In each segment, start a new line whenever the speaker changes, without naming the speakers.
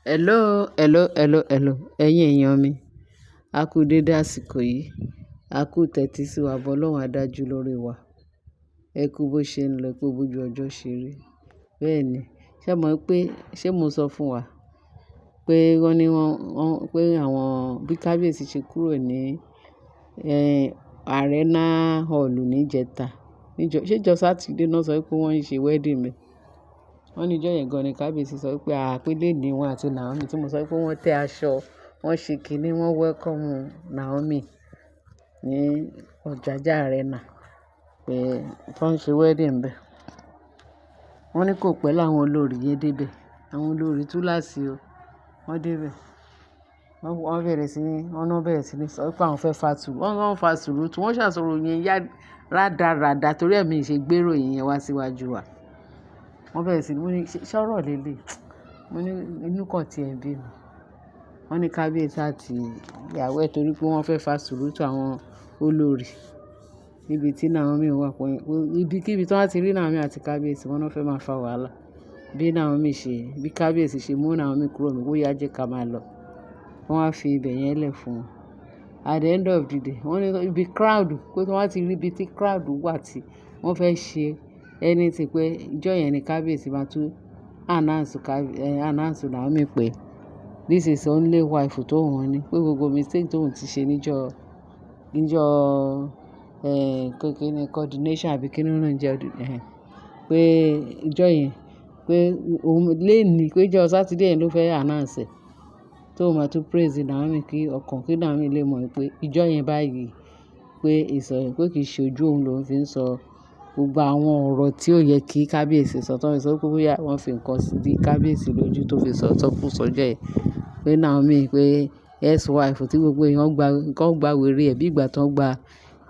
Hello, hello, hello, hello. Ẹ̀yin èèyàn mi, a kú dédé àsìkò yìí. A kú tẹ́tí sí wa, bọ́ Ọlọ́run á dájú lórí wa. Ẹ kú bó ṣe ń lọ, pé bójú ọjọ́ ṣe rí. Bẹ́ẹ̀ ni, ṣé mo pé, ṣé mo sọ fún wa pé wọ́n ní wọ́n, wọ́n, pé àwọn bí kábíyèsí ṣe kúrò ní, Arena Hall ní ìjẹta. Níjọ́, ṣé ìjọ Saturday náà sọ pé wọ́n ń ṣe wedding mi? Wọ́n ní ìjọ yẹn gan-an ni kábíyèsí sọ pé, à pé lónìí wọn àti Naomi tí mo sọ pé wọ́n tẹ́ aṣọ, wọ́n ṣe kíní, wọ́n welcome Naomi ní Ọ̀jájá Arena pé wọ́n ń ṣe wedding bẹ́ẹ̀. Wọ́n ní kò pẹ́ láwọn olórí yẹn dé ibẹ̀. Àwọn olórí túláàsì o, wọ́n dé ibẹ̀. Wọ́n bẹ̀rẹ̀ sí ní, wọ́n náà bẹ̀rẹ̀ sí ní sọ pé àwọn fẹ́ fa sùúrù. Wọ́n ń fa sùúrù, wọ́n ṣàṣọrò yẹn yá rádaràda torí ẹ̀mí ṣe gbérò yẹn wá síwájú wa. Wọ́n bẹ̀rẹ̀ sí ní, mo ní ṣọ́rọ̀ lé lé. Mo ní inú kan tí ẹ̀ ń bí mi. Wọ́n ní kábíyèsí àti ìyàwó ẹ̀ torí pé wọ́n fẹ́ fa sùúrù tó àwọn olórí níbi tí Naomi wà pé ibi kí ibi tí wọ́n ti rí Naomi àti kábíyèsí, wọ́n náà fẹ́ máa fa wàhálà. Bí Naomi ṣe, bí kábíyèsí ṣe mú Naomi kúrò níbí, ó yá jẹ́ ká máa lọ. Wọ́n á fi ibẹ̀ yẹn lẹ̀ fún wọn. At the end of the day, wọ́n ní ibi crowd, pé tí wọ́n ti rí ibi tí crowd wà tí wọ́n fẹ́ ṣe anything pé ìjọ yẹn ni kábíyèsí máa tún announce, announce Naomi pé this is only wife tó òun ní. Pé gbogbo mistake tó òun ti ṣe níjọ́, níjọ́, kíni coordination àbí kíni ló ń jẹ́, pé ìjọ yẹn, pé òun lónìí, pé ìjọ Saturday yẹn ló fẹ́ announce ẹ̀. Tó máa tún praise Naomi kí ọkàn, kí Naomi lè mọ̀ pé ìjọ yẹn báyìí pé ìsọ̀, pé kì í ṣe ojú òun ló ń fi ń sọ gbogbo àwọn ọ̀rọ̀ tí ó yẹ kí kábíyèsí sọ. Tán fi sọ pé bóyá wọ́n fi nǹkan sí kábíyèsí lójú tó fi sọ, sọkún sọ jẹ́ ẹ. Pé Naomi pé ex-wife tí gbogbo èèyàn gba, kàn gba wèrè ẹ̀ bí ìgbà tó ń gba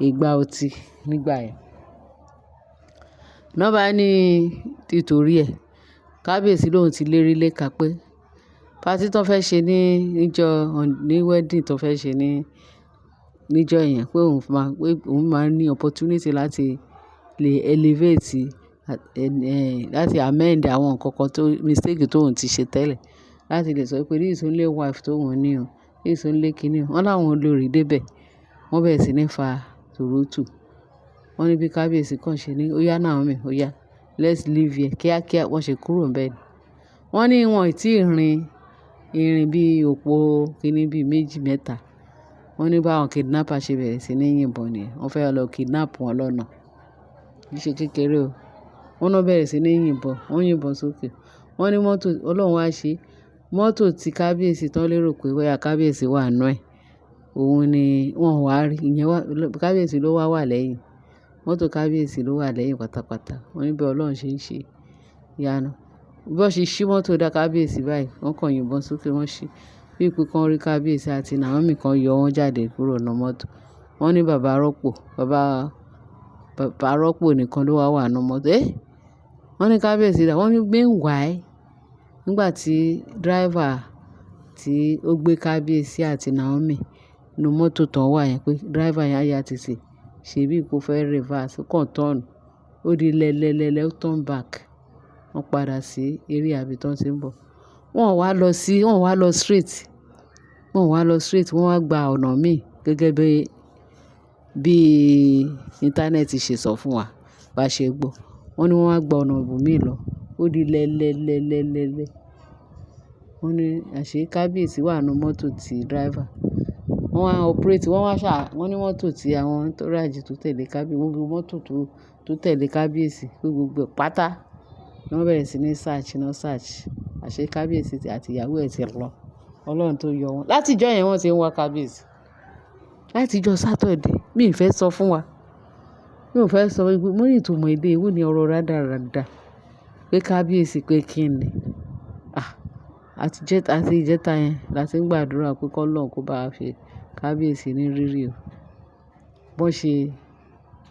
ìgbà ọtí nígbà yẹn. Ná bá ní títorí ẹ̀, kábíyèsí lóhùn ti lérí léka pé party tó fẹ́ ṣe ní níjọ́, ní wedding tó fẹ́ ṣe ní, níjọ́ yẹn pé òun máa, pé òun máa ní opportunity láti lè elevate, láti amend àwọn nǹkan kan tó mistake tó òun ti ṣe tẹ́lẹ̀. Láti lè sọ pé this is only wife tó òun ní o, this is only kíní o. Wọ́n láwọn olórí dé bẹ̀, wọ́n bẹ̀rẹ̀ sí ní fa tòrótù. Wọ́n ní bí kábíyèsí kan ṣe ní, "Ó yá Naomi, ó yá, let's leave here." Kíákíá wọ́n ṣe kúrò níbẹ̀ ni. Wọ́n ní wọ́n ì tí ì rìn ìrìn bí òpó kíní bí méjì mẹ́ta. Wọ́n ní bá àwọn kidnapper ṣe bẹ̀rẹ̀ sí ní yìnbọn ni. Wọ́n fẹ́ lọ kidnap wọn lọ́nà. Kì í ṣe kékeré o. Wọ́n náà bẹ̀rẹ̀ sí ní yìnbọn, wọ́n yìnbọn sókè. Wọ́n ní mọ́tò, Ọlọ́run wá ṣe, mọ́tò tí kábíyèsí tán lérò pé bóyá kábíyèsí wà nínú ẹ̀, òun ni wọ́n wá rí. Ìyẹn wá, kábíyèsí ló wà wà lẹ́yìn. Mọ́tò kábíyèsí ló wà lẹ́yìn pátápátá. Wọ́n ní bí Ọlọ́run ṣe ń ṣe ìyanu. Bí wọ́n ṣe ṣí mọ́tò dá kábíyèsí báyìí, wọ́n kàn yìnbọn sókè, wọ́n ṣí. Bí i pé kí wọ́n rí kábíyèsí àti Naomi kan yọ wọ́n jáde kúrò nínú mọ́tò. Wọ́n ní bàbá rọ́pò, bàbá, bàbá rọ́pò nìkan ló wà wà nínú mọ́tò. "Eh!" Wọ́n ní kábíyèsí dà. Wọ́n ní meanwhile, nígbà tí driver tí ó gbé kábíyèsí àti Naomi nínú mọ́tò tó wà yẹn pé driver yẹn á yá tètè ṣe bí i pé ó fẹ́ reverse, ó kàn turn, ó di lẹ́lẹ́lẹ́lẹ́, ó turn back. Wọ́n padà sí area ibi tí wọ́n tí ń bọ̀. Wọ́n wá lọ sí, wọ́n wá lọ straight. Wọ́n wá lọ straight, wọ́n wá gba ọ̀nà míì gẹ́gẹ́ bí, bí internet ṣe sọ fún wa, bá ṣe gbọ́. Wọ́n ní wọ́n wá gba ọ̀nà ibòmíì lọ. Ó di lẹ́lẹ́lẹ́lẹ́lẹ́. Wọ́n ní àṣé kábíyèsí wà nínú mọ́tò tí driver. Wọ́n wá operate, wọ́n wá ṣà, wọ́n ní mọ́tò tí àwọn entourage tó tẹ̀lé kábíyèsí, gbogbo mọ́tò tó, tó tẹ̀lé kábíyèsí pé gbogbo ẹ̀ pátá. Wọ́n bẹ̀rẹ̀ sí ní search, ná search. Àṣé kábíyèsí àti ìyàwó ẹ̀ ti lọ. Ọlọ́run tó yọ wọ́n. Láti ìjọ́ yẹn wọ́n ti ń wá kábíyèsí. Láti ìjọ́ Saturday, mi ò fẹ́ sọ fún wa. Mi ò fẹ́ sọ wípé mo ní ìtumọ̀ èdè èwo ni ọ̀rọ̀ rádaràda. Pé kábíyèsí pé kí ni. Ah! Àti ìjẹta, àti ìjẹta yẹn la tí ń gbàdúrà pé kí Ọlọ́run kó bá ṣe kábíyèsí ní rírí o. Bọ́n ṣe,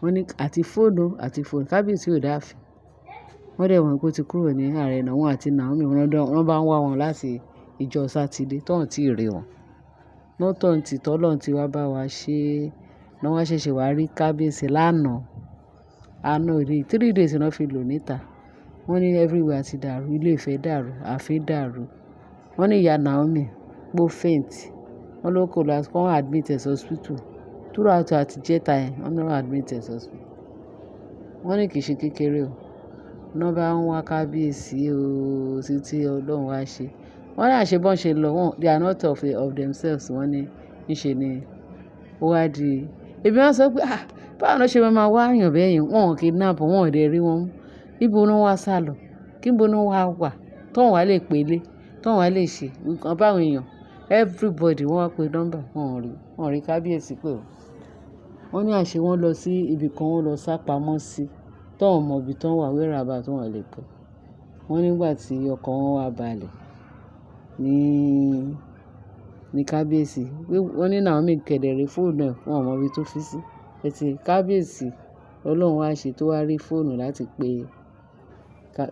wọ́n ní àti fóònù, àti fóònù, kábíyèsí ò dáàfin. Wọ́n dẹ̀ mọ̀ pé ó ti kúrò ní Arena, òun àti Naomi wọ́n bá ń wá wọn láti ìjọ Saturday tó ń tí ì rí wọn. Not until tí Ọlọ́run tí wá bá wa ṣe, ní wọ́n ṣẹ̀ṣẹ̀ wá rí kábíyèsí lánàá. Àná òde, 3 days ni wọ́n fi lò níta. Wọ́n ní everywhere ti dàrú, ilé Ifẹ̀ dàrú, ààfin dàrú. Wọ́n ní ìyá Naomi pé ó faint. Wọ́n ló collapse, wọ́n admit ẹ̀ sí hospital. Throughout àti ìjẹta yẹn, wọ́n ní wọ́n admit ẹ̀ sí hospital. Wọ́n ní kì í ṣe kékeré o. Wọ́n bá ń wá kábíyèsí o títí Ọlọ́run wá ṣe. Wọ́n ní àṣé bọ́n ṣe lọ, wọ́n they are not of themselves. Wọ́n ní níṣe ni ó wá di. Èmi wá sọ pé, "Ah, báwo ni wọ́n ṣe máa máa wá èèyàn bẹ́ẹ̀ yẹn? Wọ́n ò kidnap, wọ́n ò dẹ̀ rí wọn mú. Níbo ni wọ́n wá sálọ? Kí níbo ni wọ́n wá wà? Tí wọ́n wà lè pé lé, tí wọ́n wà lè ṣe nǹkan báwọn èèyàn." Everybody wọ́n wá pe number, wọ́n ò rí, wọ́n ò rí kábíyèsí pé o. Wọ́n ní àṣé wọ́n lọ sí ibi kan, wọ́n lọ sá pamọ́ sí, tí wọ́n ò mọ ibi tí wọ́n wà, whereabout wọ́n ò lè pé. Wọ́n nígbà tí ọkàn wọn wá balẹ̀ ní kábíyèsí. Wọ́n ní Naomi kẹ̀dẹ̀ rí fóònù ẹ̀, wọ́n ò mọ ibi tó fi sí. Ẹ ti kábíyèsí, Ọlọ́run wá ṣe tó wá rí fóònù láti pe,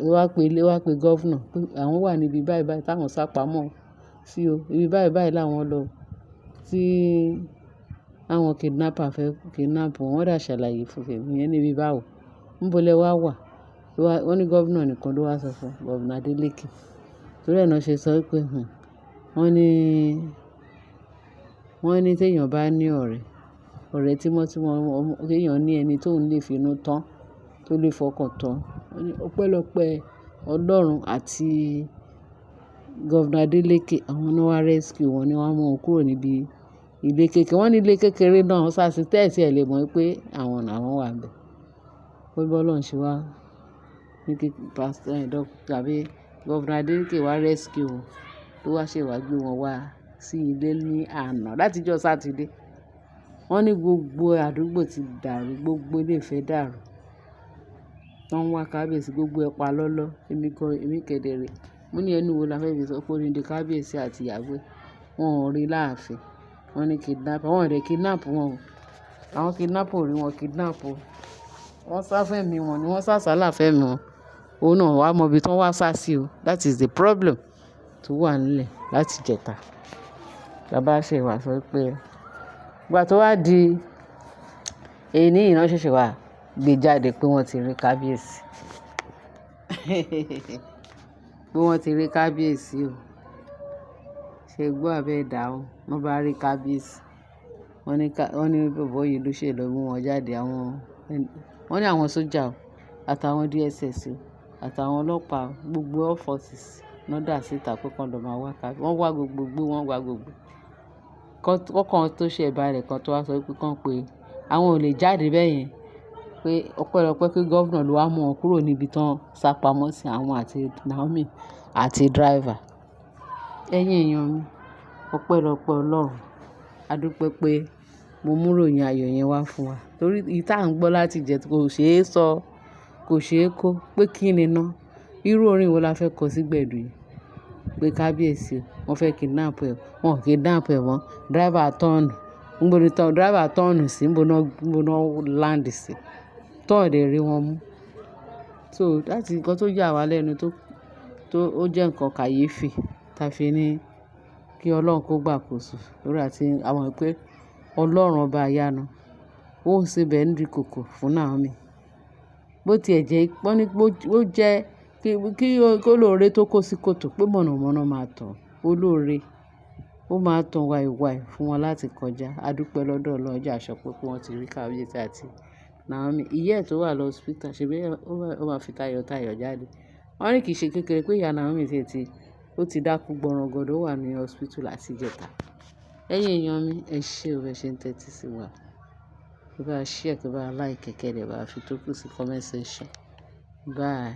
ó wá pe ilé, ó wá pe governor pé àwọn wà níbi báyìí báyìí táwọn sá pamọ́ sí o. Ibi báyìí báyìí làwọn lọ tí àwọn kidnapper fẹ́ kidnap wọn. Wọ́n dà ṣàlàyé fún un. Ìyẹn níbi báwo. Níbo lẹ wá wà? Wọ́n ní governor nìkan ló wá sọ fún Governor Adeleke. Torí ẹ náà ṣe sọ wípé, wọ́n ní tí èèyàn bá ní ọ̀rẹ́, ọ̀rẹ́ tímọ́tímọ́, kí èèyàn ní ẹni tó ń lè finú tán, tó lè fọkàn tán. Wọ́n ní ọpẹ́lọpẹ́ Ọlọ́run àti Governor Adeleke, àwọn náà wá rescue wọn ni wọ́n mú wọn kúrò níbi ilé kékeré. Wọ́n ní ilé kékeré náà sá sí tẹ́ẹ̀sì ẹ lè mọ̀ wípé àwọn làwọn wà níbẹ̀. Pé bí Ọlọ́run ṣe wá ní kí pastor, tàbí Governor Adeleke wá rescue wọn, tó wá ṣe wá gbé wọn wá sí ilé ní àná láti ọjọ́ Saturday. Wọ́n ní gbogbo àdúgbò ti dàrú, gbogbo ilé Ifẹ̀ dàrú. Wọ́n ń wá kábíyèsí, gbogbo ẹ pa lọ́lọ́. Èmi kọ́, èmi kẹ̀dẹ̀ rè. Mo ní ẹnu wo la fẹ́ fi sọ pé odindi kábíyèsí àti ìyàwó ẹ̀, wọ́n ò rí láàfin. Wọ́n ní kidnap, wọ́n ò dé kidnap wọn o. Àwọn kidnapper ò rí wọn kidnap o. Wọ́n sá fún ẹ̀mí wọn ni wọ́n sá sálà fún ẹ̀mí wọn. Òun náà wá mọ ibi tí wọ́n wá sá sí o. That is the problem tó wà nílẹ̀ láti ìjẹta. Bàbá ṣe wá sọ pé ìgbà tó wá di èní yìí náà ṣẹ̀ṣẹ̀ wá gbé jáde pé wọ́n ti rí kábíyèsí. Pé wọ́n ti rí kábíyèsí o. Ṣé gbọ́ àbí ẹ dáhùn? Wọ́n bá rí kábíyèsí. Wọ́n ní ká, wọ́n ní bọ̀bọ́ yìí ló ṣe lọ mú wọn jáde. Àwọn, wọ́n ní àwọn sójà o àtàwọn DSS o àtàwọn ọlọ́pàá, gbogbo all forces náà dà síta pé kí wọ́n lọ máa wá kábíyèsí. Wọ́n wá gbogbo, wọ́n wá gbogbo. Kọ́kàn tó ṣe balẹ̀ kan tó wá sọ wípé kí wọ́n pe àwọn ò lè jáde bẹ́ẹ̀ yẹn. Pé ọpẹ́lọpẹ́ pé governor ló wá mú wọn kúrò níbi tí wọ́n sá pamọ́ sí, àwọn àti Naomi àti driver. Ẹ̀yin èèyàn mi, ọpẹ́lọpẹ́ Ọlọ́run. A dúpẹ́ pé mo mú ìròyìn ayọ̀ yẹn wá fún wa. Torí èyí tí à ń gbọ́ láti ìjẹta kò ṣe é sọ, kò ṣe é kó. Pé kí ni ná? Irú orin wo la fẹ́ kọ sí gbẹ̀du yìí? Pé kábíyèsí o, wọ́n fẹ́ kidnap ẹ, wọ́n ò kidnap ẹ mọ́. Driver turn, níbo ni driver turn sí, níbo náà land sí. Tọ́ ò dẹ̀ rí wọn mú. So that's nǹkan tó yà wá lẹ́nu tó ó jẹ́ nǹkan kàyéfì táa fi ní kí Ọlọ́run kó gbàkóso. Torí àti a mọ̀ pé Ọlọ́run ọba ìyanu, ó ń ṣe bẹ́ẹ̀ ní ìkòkò fún Naomi. Bó tí ẹ jẹ́, wọ́n ní ó jẹ́ kí olóore tó kó sí kòtò pé mọ̀nàmọ́ná máa tàn. Olóore ó máa tàn wàìwàì fún wọn láti kọjá. A dúpẹ́ lọ́dọ̀ Ọlọ́run jẹ́ àṣọ pé wọ́n ti rí kábíyèsí àti Naomi. Ìyá ẹ̀ tó wà lọ hospital, ṣe bí ó máa fi tayọ̀tayọ̀ jáde. Wọ́n ní kì í ṣe kékeré pé ìyá Naomi tí ẹ ti, ó ti dákú gbọrọgọdọ, ó wà ní hospital láti ìjẹta. Ẹ̀yin èèyàn mi, ẹ ṣé o, ẹ ṣe ń tẹ́tí sí wa. Kí bá share, kí bá like, kí ẹ dẹ̀ bá fi tókù sí comment section. Bye.